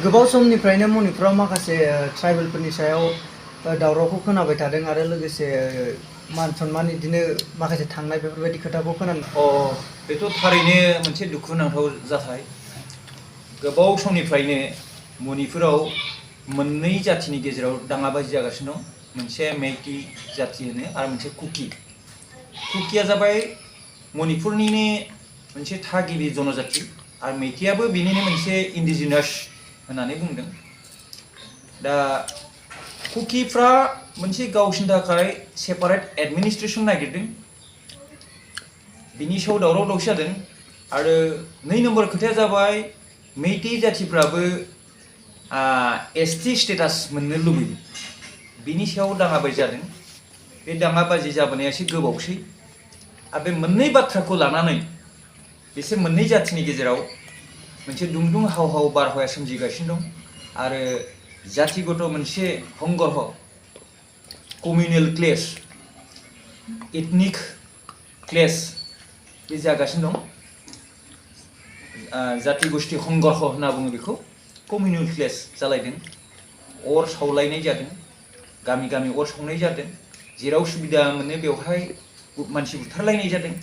गोबाव समनिफ्रायनो मणिपुराव माखासे ट्राइबेलफोरनि सायाव दावरावखौ खोनाबाय थादों आरो लोगोसे मान सनमान बिदिनो माखासे थांनाय बेफोरबायदि खोथाखौ खोनानो बेथ' थारैनो मोनसे दुखुनांथाव जाथाय। गोबाव समनिफ्रायनो मणिपुराव मोननै जाथिनि गेजेराव दाङाबाजि जागासिनो दं। मोनसे मेइटी जाति होनो आरो मोनसे कुकी। कुकीया जाबाय मणिपुरनिनो मोनसे थागिबि जनजाति आरो मेइटीआबो बिनिनो मोनसे इन्डिजिनास होननानै बुंदों। दा कुकीफ्रा मोनसे गावसिनि थाखाय सेपारेट एडमिनिस्ट्रेसन नागिरदों। बिनि सायाव दावराव दावसि जादों आरो 2 नम्बर खोथाया जाबाय मेइटी जातिफ्राबो एसटी स्टेटास मोननो लुबैयो। बिनि सायाव दाङाबाजि जादों। बे दाङाबाजि जाबोनाया एसे गोबावसै आरो बे मोननै बाथ्राखौ लानानै बिसोर मोननै जातिनि गेजेराव मोनसे दुंदुं हाव हाव बारहावाया सोमजिगासिनो दं आरो जातिगत मोनसे हंगरह कमिउनेल क्लेश एथनिक क्लेश बे जागासिनो दं। जाति गोष्ठी हंगरह होनना बुङो बेखौ। कमिउनेल क्लेश जालायदों। अर सावलायनाय जादों। गामि गामि अर सावनाय जादों। जेराव सुबिदा मोनो बेवहाय मानसि बुथारलायनाय जादों।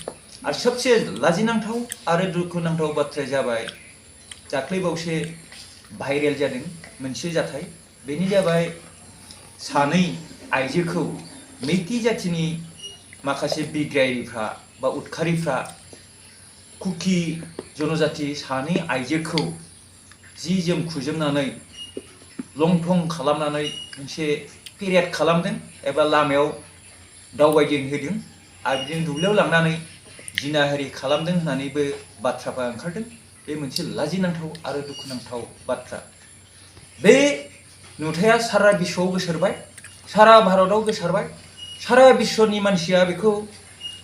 आरो सबसे लाजिनांथाव आरो दुखुनांथाव बाथ्राया जाबाय दाख्लैबावसो भाइरेल जादों मोनसे जाथाय। बेनि जाबाय सानै आइजोखौ मेइटी जातिनि माखासे बिग्रायारिफ्रा बा उदखारिफ्रा कुकी जनजाति सानै आइजोखौ जि जोम खुजोबनानै लंथं खालामनानै मोनसे पेरेड खालामदों एबा लामायाव दावबायदिंहोदों आरो बिदिनो दुब्लियाव लांनानै जिनाहारि खालामदों होननानैबो बाथ्राफ्रा ओंखारदों। बे मोनसे लाजिनांथाव आरो दुखुनांथाव बाथ्रा। बे नुथाया सारा बिश्वआव गोसारबाय, सारा भारतआव गोसारबाय। सारा बिश्वनि मानसिया बेखौ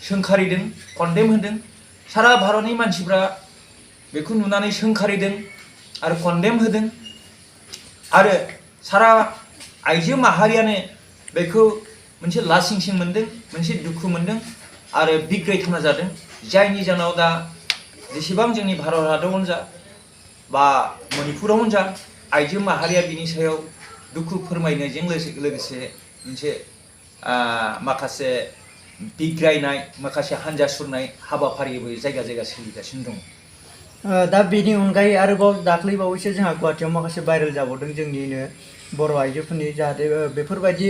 सोंखारिदों, कन्डेम होदों। सारा भारतनि मानसिफ्रा बेखौ नुनानै सोंखारिदों आरो कन्डेम होदों आरो सारा आइजो माहारियानो बेखौ मोनसे लासिंसिं मोनदों, मोनसे दुखु मोनदों आरो बिग्रायथावना जादों। जायनि जाहोनाव दा जेसेबां जोंनि भारत हादरावनो जा बा मणिपुरावनो जा आइजो माहारिया बिनि सायाव दुखु फोरमायनायजों लोगोसे मोनसे माखासे बिग्रायनाय, माखासे हान्जा सुरनाय हाबाफारिबो जायगा जायगा सोलिगासिनो दं। दा बेनि अनगायै आरोबाव दाख्लैबावैसो जोंहा गुवाहाटियाव माखासे भाइरेल जाबावदों जोंनिनो बर' आइजोफोरनि। जाहाथे बेफोरबायदि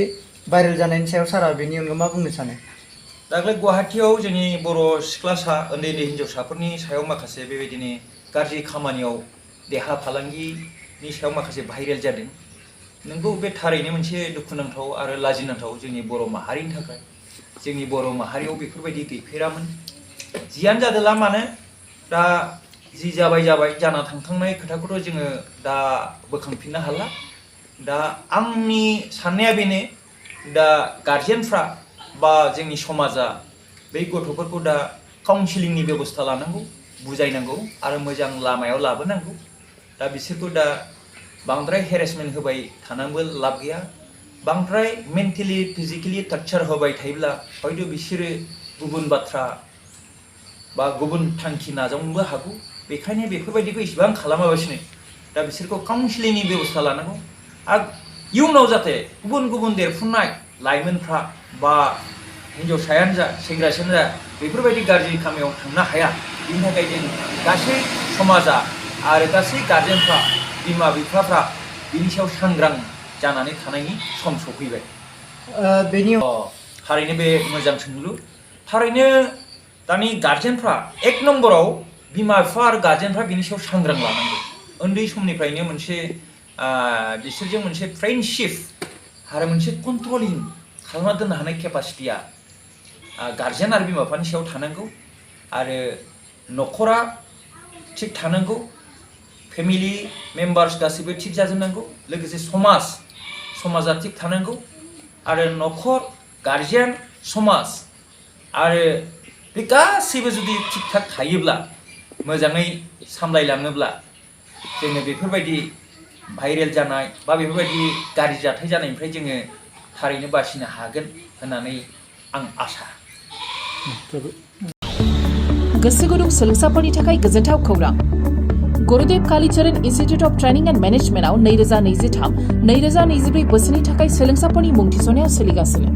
भाइरेल जानायनि सायाव सारा बेनि अनगा मा बुंनो सानो? दाख्लै गुवाहाटियाव जोंनि बर' सिख्लासा उन्दै उन्दै हिन्जावसाफोरनि सायाव माखासे बेबायदिनो गाज्रि खामानियाव देहा फालांगिनि सायाव माखासे भाइरेल जादों। नोंगौ बे थारैनो मोनसे दुखुनांथाव आरो लाजिनांथाव जोंनि बर' माहारिनि थाखाय। जोंनि बर' माहारियाव बेफोरबायदि गैफेरामोन। जियानो जादोला मानो दा जि जाबाय जाना थांखांनाय खोथाखौथ' जोङो दा बोखांफिननो हाला। दा आंनि साननाया बेनो दा गार्जेनफ्रा बा जोंनि समाजा बै गथ'फोरखौ दा काउन्सिलिंनि बेबस्था लानांगौ, बुजायनांगौ आरो मोजां लामायाव लाबोनांगौ। दा बिसोरखौ दा बांद्राय हेरेसमेन्ट होबाय थानांगौ लाब गैया। बांद्राय मेन्टेलि फिजिकेलि टर्चार होबाय थायोब्ला हयथ' बिसोरो गुबुन बाथ्रा बा गुबुन थांखि नाजावनोबो हागौ। बेखायनो बेफोरबायदिखौ इसेबां खालामालासिनो दा बिसोरखौ काउन्सिलिंनि बेबस्था लानांगौ आरो इयुनाव जाहाथे गुबुन गुबुन देरफुनाय लाइमोनफ्रा बा हिन्जावसायानो जा सेंग्रासायानो जा बेफोरबायदि गाज्रि खामानियाव थांनो हाया। बिनि थाखाय जों गासै समाजा आरो गासै गार्जेनफ्रा, बिमा बिफाफ्रा बिनि सायाव सांग्रां जानानै थानायनि सम सफैबाय। थारैनो बे मोजां सोंलु। थारैनो दानि गार्जेनफ्रा 1 नम्बराव बिमा बिफा आरो गार्जेनफ्रा बिनि सायाव सांग्रां लानांगौ। उन्दै समनिफ्रायनो मोनसे बिसोरजों मोनसे फ्रेन्डशिप आरो मोनसे कन्ट्रलिं खालामना दोननो हानाय केपासिटिया गार्जेन आरो बिमा बिफानि सायाव थानांगौ आरो न'खरा थिग थानांगौ। फेमिलि मेम्बार्स गासैबो थिग जाजोबनांगौ। लोगोसे समाजा थिग थानांगौ आरो न'खर, गार्जेन, समाज आरो बे गासैबो जुदि थिग थाक थायोब्ला, मोजाङै सामलायलाङोब्ला जोङो बेफोरबायदि भाइरेल जानाय बा बेफोरबायदि गाज्रि जाथाय जानायनिफ्राय जोङो थारैनो बासिनो हागोन होननानै आं आसा। गोसो गुदुं सोलोंसाफोरनि थाखाय गोजोनथाव खौरां। गुरुदेव Kalicharan institute of training and मेनेजमेन्टआव 2023-2024 बोसोरनि थाखाय सोलोंसाफोरनि मुं थिसननाया सोलिगासिनो।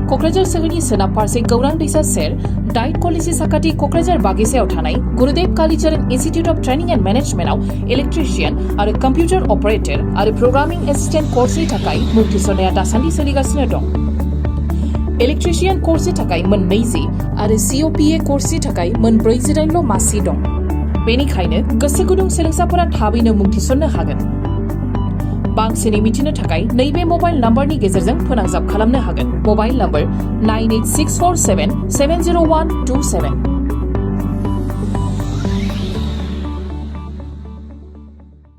क'क्राझार सोहोरनि सोनाब फारसे गौरां दैसा सेर डाइट कलेजनि साखाथि क'क्राझार बागिसायाव थानाय गुरुदेव Kalicharan institute of training and मेनेजमेन्टआव इलेक्ट्रिशियान आरो कम्पिउटार ऑपरेटर आरो प्रोग्रामिंग एसिस्टेंट कर्सनि थाखाय मुं थिसननाया दासान्दि सोलिगासिनो दं। इलेक्ट्रिशियान कर्सनि थाखाय मोन 20 आरो COPA कर्सनि थाखाय मोन 48ल' मासि दं। बेनिखायनो गोसो गुदुं सोलोंसाफोरा थाबैनो मुं थिसननो हागोन। बांसिनै मिथिनो थाखाय नैबे मबाइल नम्बरनि गेजेरजों फोनांजाब खालामनो हागोन। Mobile number 98647 70127।